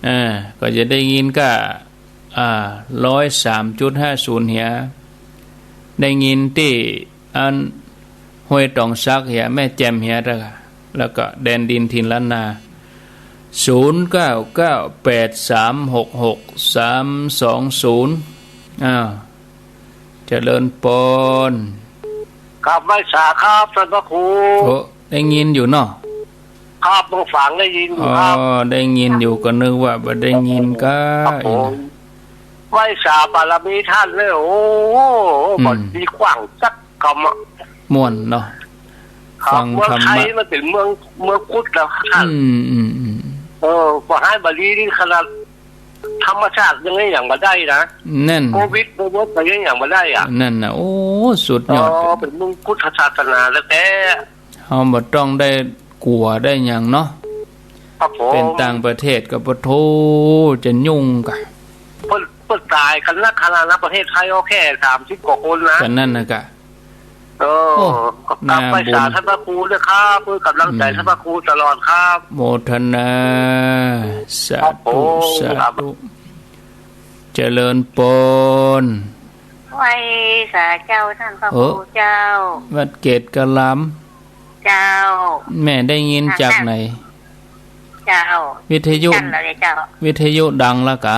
เออ ก็จะได้ยินก้า อ่า ร้อยสามจุดห้าศูนย์ เหีย ได้ยินตี้อันห้วยตองสักเหีย แม่แจ่มเหีย แล้วก็ แล้วก็แดนดินถิ่นล้านนา ศูนย์เก้าเก้าแปดสามหกหกสามสองศูนย์ อ้าว เจริญปอน ครับ ไหว้สาครับ ต้านพระครู โอ้ ได้ยินอยู่เนาะ ครับ เมืองฝางได้ยินอยู่ครับ อ๋อ ได้ยินอยู่ ก็นึกว่าบ่ได้ยินก้า ครับผม ไหว้สาบารมีต้านเลย โอ้ อืม บ่ดีกว้างสักกำอะ ม่วนเนาะ ครับ ฟังธรรมะ เมืองไทยมันเป๋นเมือง เมืองพุทธแล้วครับต้าน อืม อืม อืม เออ บ่หายบ่ดีนี่ขนาดธรรมชาติยังไงหยังบ่ได้นะ นั่น โควิดบ่หมดก็ยังหยังบ่ได้อะ นั่นน่ะ โอ้ สุดยอด อ๋อ เป๋นเมืองพุทธศาสนาแต๊ๆ เฮาบ่ต้องได้กั๋วได้หยังเนาะ ครับผม เป๋นต่างประเทศก็ปะโธ่ จะยุ่งกะ เปิ้น เปิ้นต๋ายกั๋นนักขนาดนั้น ประเทศไทยเอาแค่สามสิบกว่าคนนะ ก็นั่นน่ะกะ เออ โอ้ กราบไหว้สาท่านพระครูด้วยครับ เปิ้นก๋ำลังใจ๋ อืม ท่านพระครูตลอดครับ โมทนา สาธุ ครับผม สาธุ เจริญปอน ไหว้สาเจ้าท่านพระครูเจ้า วัดเกตกะลาม เจ้า แม่ได้ยินจากไหน เจ้า วิทยุ จันทร์เหรอเจ้า วิทยุดังละกะ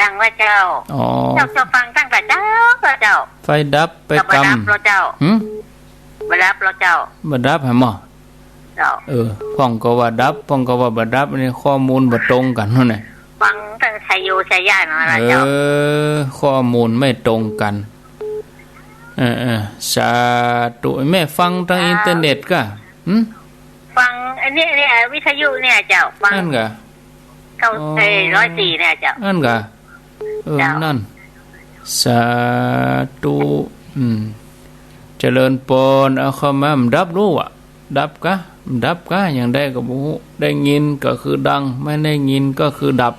ดังละเจ้า อ๋อ เจ้า เจ้าฟังตั้งแต่เจ๊าละเจ้า ไฟดับไปกำ บ่ดับละเจ้า หึ บ่ดับละเจ้า บ่ดับหาหมอ เจ้า เออ พ่องก็ว่าดับ พ่องก็ว่าบ่ดับ อันนี้ข้อมูลบ่ตรงกั๋นนั่นแหละ ฟังตั้งชัยโยชัยญาณนั่นแหละเจ้า เออ ข้อมูลไม่ตรงกั๋น เออ เออ สาธุ แม่ฟังตางอินเทอร์เน็ตกะ หึ ฟังอันนี้ เนี่ย วิทยุเนี่ยเจ้า ฟัง นั่นกะ เก้า อ๋อ เอ้ย ร้อยสี่เนี่ยเจ้า นั่นกะ เออ เจ้า นั่น สาธุ อืม เจริญปอน เอาเข้ามา มันดับรู้อะ ดับกะ มันดับกะ อย่างใดก็บ่ฮู้ ได้ยินก็คือดัง ไม่ได้ยินก็คือดับ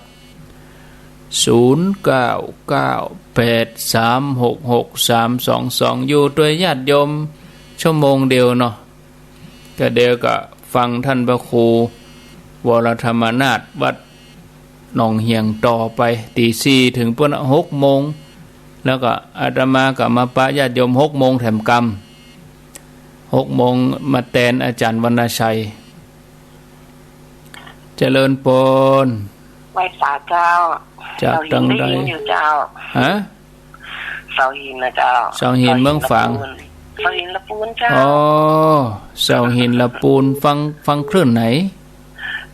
ศูนย์เก้าเก้าแปดสามหกหกสามสองสอง อยู่ตวยญาติโยมชั่วโมงเดียวเนาะ ก็เดี๋ยวก็ฟังท่านพระครูวรธรรมนาถวัดหนองเหียงต่อไป ตีสี่เถิงปู๊นน่ะ หกโมง แล้วก็อาตมาก็มาปะญาติโยมหกโมงแถมกำ หกโมงมาแตนอาจ๋ารย์วรรณชัย เจริญปอน ไหว้สาเจ้า จากตางใด เสาหินได้ยินอยู่เจ้า ฮะ เสาหินนะเจ้า เสาหินเมืองฝาง เสาหินละปูน เสาหินละปูนเจ้า อ๋อ เสาหินละปูน ฟัง ฟังคลื่นไหน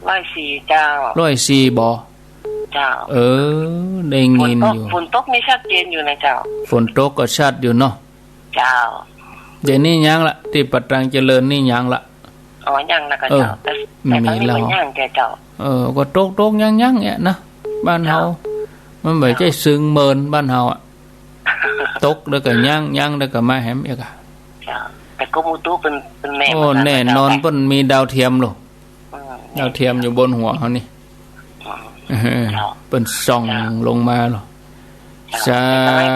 ร้อยสี่เจ้า ร้อยสี่บ่ เจ้า เออ ได้ยินอยู่ ฝนตก ฝนตกนี่ชัดเจนอยู่นะเจ้า ฝนตกก็ชัดอยู่เนาะ เจ้า เดี๋ยวนี้ยังละ ตี้ป่าตังเจริญนี่ยังละ อ๋อ ยังนะกะเจ้า เออ แต่ แต่ มีแล้ว ยังเจ้า เออ ก็ตกๆ ยั้งๆ เนี่ยนะ บ้านเฮา เจ้า มันบ่ใจ้ เจ้า ซึ่งเมินบ้านเฮาอะ ตกแล้วก็ยั้ง ยั้งแล้วก็มาแหมอีกอะ เจ้า แต่กรมอุตุเปิ้น เปิ้นแม่น โอ้ มา แน่นอน เจ้า เปิ้นมีดาวเทียมโล อืม ดาวเทียมอยู่บนหัวเฮานี่ อืม เออ เจ้า เปิ้นส่อง เจ้า ลงมาโล เจ้า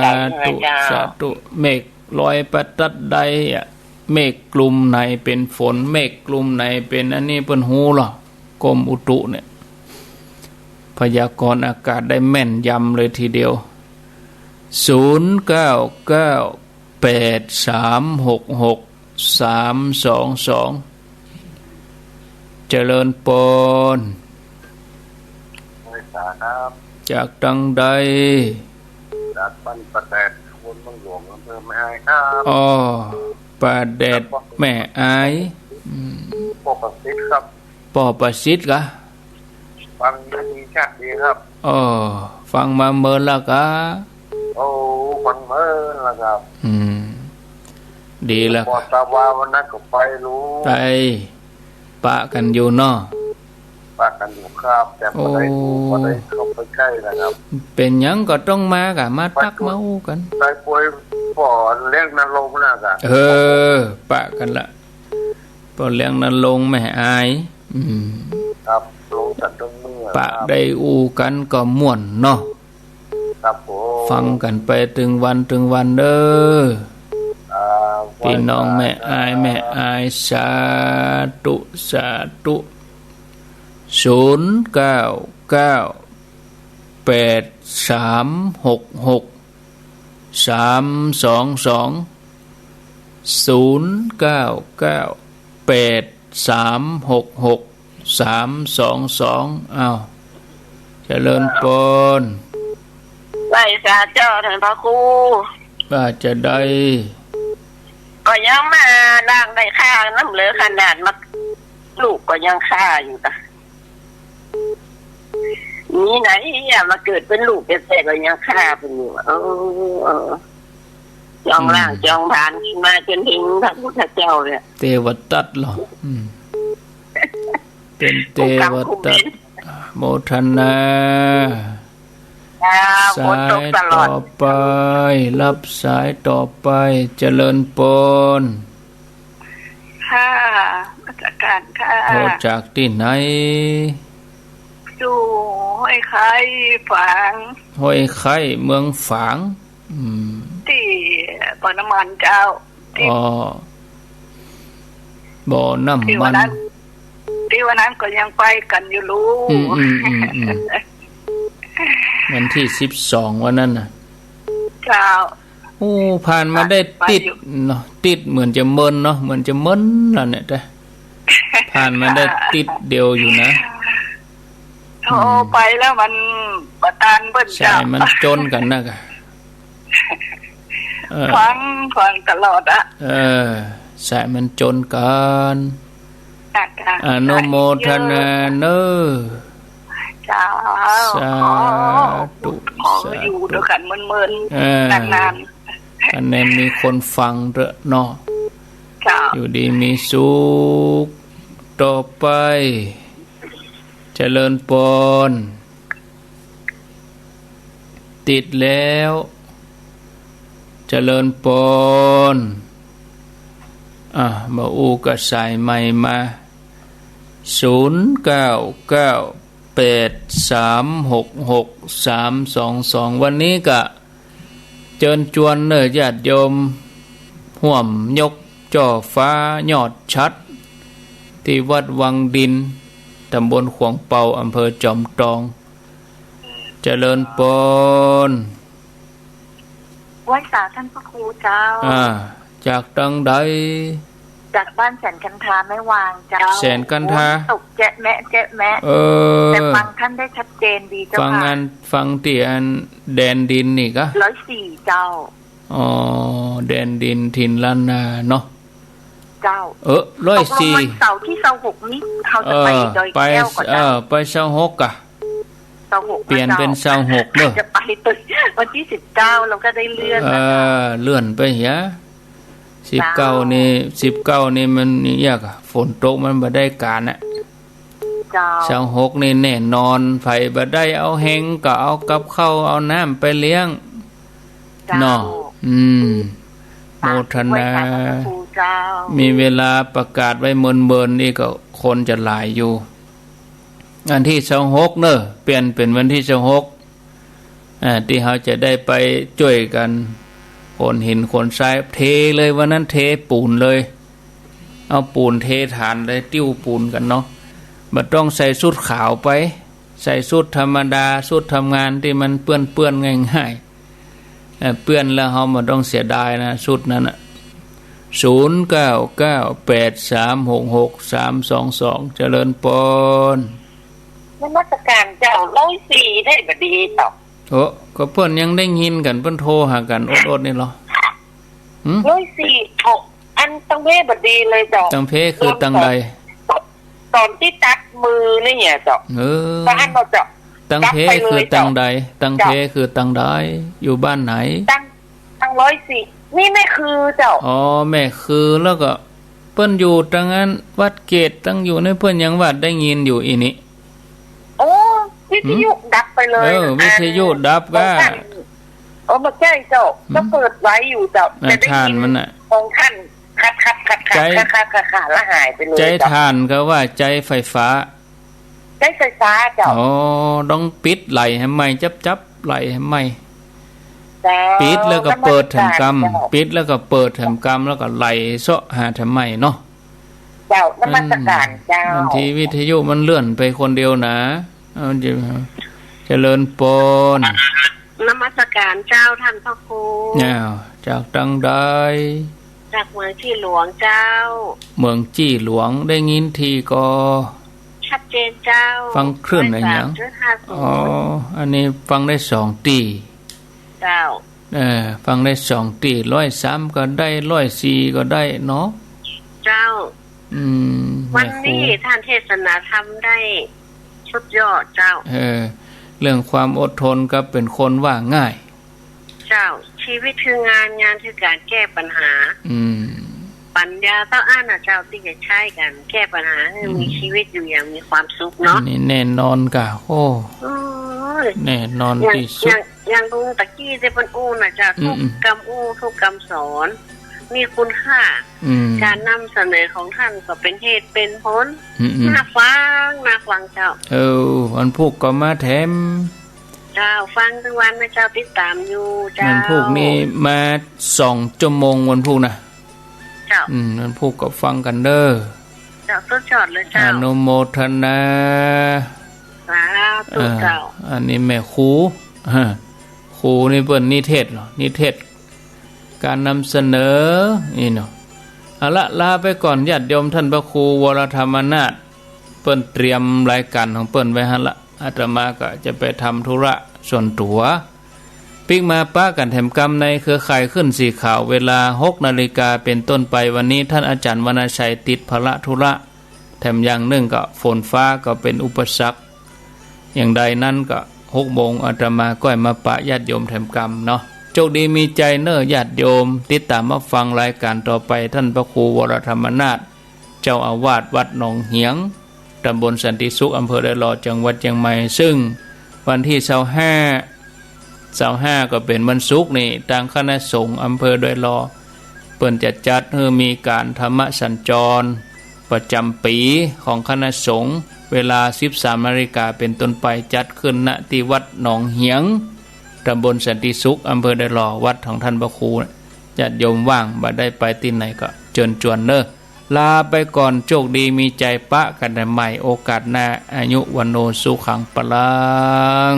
สาธุ เจ้า สาธุ เมฆลอยไปตัดใดอะ เมฆกลุ่มไหนเป๋นฝน เมฆกลุ่มไหนเป๋นอันนี้เปิ้นฮู้ลอ กรมอุตุเนี่ย พยากรณ์อากาศได้แม่นยำเลยทีเดียว ศูนย์เก้าเก้าแปดสามหกหกสามสองสอง เจริญปอน ไหว้สาครับ จากตางใด จากบ้านป่าแดด ตำบลเมืองหลวง อำเภอแม่อายครับ อ๋อ ป่าแดด ครับผม แม่อาย อืม ป้อประสิทธิ์ครับ ป้อประสิทธิ์กะ ฟังได้ดีชัดดีครับ อ๋อ ฟังมาเมินละกะ โอ้ ฟังเมินละครับ อืม ดีละ ป้อตะวาวันนั้นก็ไปลู ไป ปะกั๋นอยู่เนาะ ปะกั๋นอยู่ครับ แต่บ่ได้ โอ้ บ่ได้เข้าไปใก้นะครับ เป๋นหยังก็ต้องมากะ มาตั๊กมาอู้กั๋น ไปป่วยป้อเลี้ยงนรงค์นะกะ เออ ปะกั๋นละ ป้อเลี้ยงนรงค์แม่อาย อืม ครับ ลงสันตรงเมือง ปะ ครับ ได้อู้กั๋นก็ม่วนเนาะ ครับผม ฟังกั๋นไปตึงวันตึงวันเน่อ อ่า ปี้น้องแม่อาย ไหว้สา แม่อาย สาธุ สาธุ ศูนย์เก้าเก้าแปดสามหกหกสามสองสอง ศูนย์เก้าเก้าแปดสามหกหกสามสองสอง อ้าว เจริญปอน ไหว้สาเจ้าต้านพระครู ว่าจะใด ก็ยังมาล้างได้ฆ่านำเลย ขนาดมาลูกก็ยังฆ่าอยู่นะ มีไหนอะ มาเกิดเป๋นลูกแต๊ๆ ก็ยังฆ่าเปิ้นอยู่ เออ เออ จองล้าง อืม จองผลาญมาจ๋นเถิงพระพุทธเจ้าเนี่ย เตวทัตเหรอ อืม เป๋นเตวทัต โมทนา จ้า ฝนตกตลอด สายต่อไป รับสายต่อไป เจริญปอน ค่ะ นมัสการค่ะ โทรจากตี้ไหน อยู่ห้วยไคร้ ฝาง ห้วยไคร้ เมืองฝาง อืม ตี้บ่อน้ำมันเจ้า ตี้ อ๋อ บ่อน้ำมัน ตี้วันนั้น ตี้วันนั้นก็ยังไปกั๋นอยู่ลูก อืม อืม อืม อืม วันตี้สิบสองวันนั้นน่ะ เจ้า โอ้ ผ่านมาได้ ไป ติด ไปอยู่ เนาะ ติดเหมือนจะเมินเนาะ เหมือนจะเมินแล้วเนี่ย แต่ผ่านมาได้ติดเดียวอยู่นะ โทร อืม ไปแล้วมันบ่ตันเปิ้น สายมันจนกั๋นนักอะ เออ ฟัง ฟังตลอดอะ เออ สายมันจนกั๋น ค่ะ ค่ะ อนุโมทนาเน่อ เจ้า สาธุ ขอ ขออยู่ สาธุ ด้วยกั๋นเมินๆ เออ นานๆ อันนี้มีคนฟังเต๊อะเนาะ เจ้า อยู่ดีมีสุข ต่อไป เจริญปอน ติดแล้ว เจริญปอน อ่ะ มาอู้กับสายใหม่มา ศูนย์เก้าเก้าแปดสามหกหกสามสองสอง วันนี้ก็เจิญจวนเน่อญาติโยม ฮ่วมยกจ้อฟ้ายอดฉัตร ตี้วัดวังดิน ต๋ำบลขวางเปา อำเภอจอมตอง เจริญปอน ไหว้สาท่านพระครูเจ้า อ่า จากตังใด จากบ้านแสนกันทาแม่วางเจ้า แสนกันทา ฝนตกแจ๊ะแมะแจ๊ะแมะ เออ แต่ฟังท่านได้ชัดเจนดีเจ้าค่ะ ฟังอัน ฟังตี้อันแดนดินนี่กะ ร้อยสี่เจ้า อ๋อ แดนดินถิ่นล้านนาเนาะ เจ้า เออ ร้อยสี่ ตกลงวันเสาร์ตี้ซาวหกนี้ เฮาจะไป เออ ดอยแก้วก่อ ไป เจ้า เออ ไปซาวหกกะ ซาวหก เปลี่ยนเป๋น เจ้า ซาวหกเน่อ จะไปวันตี้สิบเก้า เราก็ได้เลื่อน เออ เลื่อนไปเหีย สิบเก้า เจ้า นี่ สิบเก้า นี่มันนี่ยากอะ ฝนตกมันบ่ได้ก๋านอะ เจ้า ซาวหกนี่แน่นอน ใผบ่ได้เอาแฮงก็เอากับข้าวเอาน้ำไปเลี้ยง เจ้า เนาะ อืม โมทนา ไหว้สาพระครูเจ้า มีเวลาประกาศไว้เมินๆ นี่ก็คนจะหลายอยู่ อันตี้ซาวหกเน่อ เปลี่ยนเป๋นวันตี้ซาวหก อ่า ตี้เฮาจะได้ไปจ้วยกั๋น ขนหินขนทราย เทเลย วันนั้นเทปูนเลย เอาปูนเทฐานเลย ติ้วปูนกั๋นเนาะ บ่ต้องใส่ชุดขาวไป ใส่ชุดธรรมดา ชุดทำงานตี้มันเปื้อนๆ ง่ายๆ เอ่อ เปื้อนแล้วเฮาบ่ต้องเสียดายนะ ชุดนั้นน่ะ ศูนย์เก้าเก้าแปดสามหกหกสามสองสอง เจริญปอน นมัสการเจ้า ร้อยสี่ได้บ่ดีเจ้า โอ้ ก็เปิ้นยังได้ยินกั๋น เปิ้นโทรหากั๋นอดๆ นี่ลอ หึ ร้อยสี่ โอ้ อันตังเพบ่ดีเลยเจ้า ตังเพคือตังใด ต๋อนตี้ตัดมือนี่เหียเจ้า เออ ตังอันเนาะเจ้า ตังเพคือตังใด ตังเพคือตังใด อยู่บ้านไหน ตัง ตังร้อยสี่ นี่แม่คือเจ้า อ๋อ แม่คือ แล้วก็เปิ้นอยู่ตังอันวัดเกต ตังอยู่ใน เปิ้นยังว่าได้ยินอยู่อี้นี่ โอ้ วิทยุดับไปเลย เออ วิทยุดับกะ เออ บ่ใจ้เจ้า ก็เปิดไว้อยู่เจ้า แต่ได้ยิน ถ่านมันน่ะ ของท่าน ขัดๆๆๆ แล้วหายไปเลยเจ้า ใจ๊ถ่านกาว่าใจ๊ไฟฟ้า ใจ๊ไฟฟ้าเจ้า อ๋อ ต้องปิดไหล่แหมใหม่ จับๆ ไหล่แหมใหม่ เจ้า ปิดแล้วก็เปิดแถมกำ นมัสการเจ้า ปิดแล้วก็เปิดแถมกำ แล้วก็ไหล่เซาะหาแถมใหม่เนาะ เจ้า นมัสการเจ้า บางทีวิทยุมันเลื่อนไปคนเดียวนะ เอา เจริญปอน นมัสการเจ้าท่านพระครู อ้าว จากตังใด จากเมืองจี้หลวงเจ้า เมืองจี้หลวง ได้ยินทีก่อ ชัดเจนเจ้า ฟังคลื่นอะหยัง ร้อยสามจุดห้าศูนย์ อ๋อ อันนี้ฟังได้สองตี้ เจ้า เออ ฟังได้สองตี้ ร้อยสามก็ได้ ร้อยสี่ก็ได้เนาะ เจ้า อืม วันนี้ แม่ครู ท่านเทศนาธรรมได้สุดยอดเจ้า เออ เรื่องความอดทนกับเป๋นคนว่าง่าย เจ้า ชีวิตคืองาน งานคือก๋านแก้ปัญหา อืม ปั๋ญญาเต้าอั้นน่ะเจ้า ตี้จะใจ๊กั๋นแก้ปั๋ญหาหื้อ อืม มีชีวิตอยู่อย่างมีความสุขเนาะ อันนี้แน่นอนก่ะ โอ้ โอ้ย แน่นอน อย่าง ตี้สุด อย่าง อย่างลุงตะกี้ตี้เปิ้นอู้น่ะเจ้า อืม ทุก อืม กำอู้ ทุกกำสอน มีคุณค่า อืม ก๋านนำเสนอของต้านก็เป๋นเหตุเป๋นผล อืม อืม น่าฟัง น่าฟังเจ้า เออ วันพูกก็มาแถม เจ้า ฟังตึงวันนะเจ้า ติดต๋ามอยู่เจ้า วันพูกนี้มาสองชั่วโมง วันพูกนะ เจ้า อืม วันพูกก็ฟังกั๋นเน่อ เจ้า สุดยอดเลยเจ้า อนุโมทนา สาธุเจ้า อ่า อันนี้แม่ครู ฮะ ครูนี่เปิ้นนิเทศเหรอ นิเทศ ก๋านนำเสนอ นี่เนาะ เอาละ ลาไปก่อน ญาติโยม ต้านพระครูวรธรรมนาถ เปิ้นเตรียมรายก๋านของเปิ้นไว้หั้นละ อาตมาก็จะไปทำธุระส่วนตั๋ว ปิ๊กมาปะกั๋นแถมกำในเครือข่ายคลื่นสีขาว เวลาหกนาฬิกาเป๋นต้นไป วันนี้ต้านอาจ๋ารย์วรรณชัยติดภาระธุระ แถมอย่างนึ่งก็ฝนฟ้าก็เป๋นอุปสรรค อย่างใดนั้นก็หกโมงอาตมาก้อยมาปะญาติโยมแถมกำเนาะ โชคดีมีชัยเน่อญาติโยม ติดต๋ามมาฟังรายก๋านต่อไป ต้านพระครูวรธรรมนาถ เจ้าอาวาสวัดหนองเหียง ต๋ำบลสันติสุข อำเภอดอยหล่อ จังหวัดเจียงใหม่ ซึ่งวันตี้ซาวห้า ซาวห้า ก็เป๋นวันศุกร์นี่ ตางคณะสงฆ์อำเภอดอยหล่อ เปิ้นจะจัดหื้อมีก๋านธรรมสัญจรประจ๋ำปี๋ของคณะสงฆ์ เวลาสิบสามนาฬิกาเป๋นต้นไป จัดขึ้น ณ ตี้วัดหนองเหียง ต๋ำบลสันติสุข อำเภอดอยหล่อ วัดของต้านพระครู ญาติโยมว่างบ่ได้ไปตี้ไหนก็เจิญจวนเน่อ ลาไปก่อน โชคดีมีชัย ปะกั๋นใหม่โอกาสหน้า อายุวัณโณสุขังพลัง